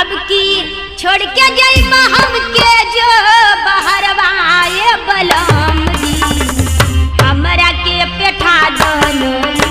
अब की छोड़ के जाइबा हमके जो बहरवा ये बलम जी, हमरा के पेठा दोनों।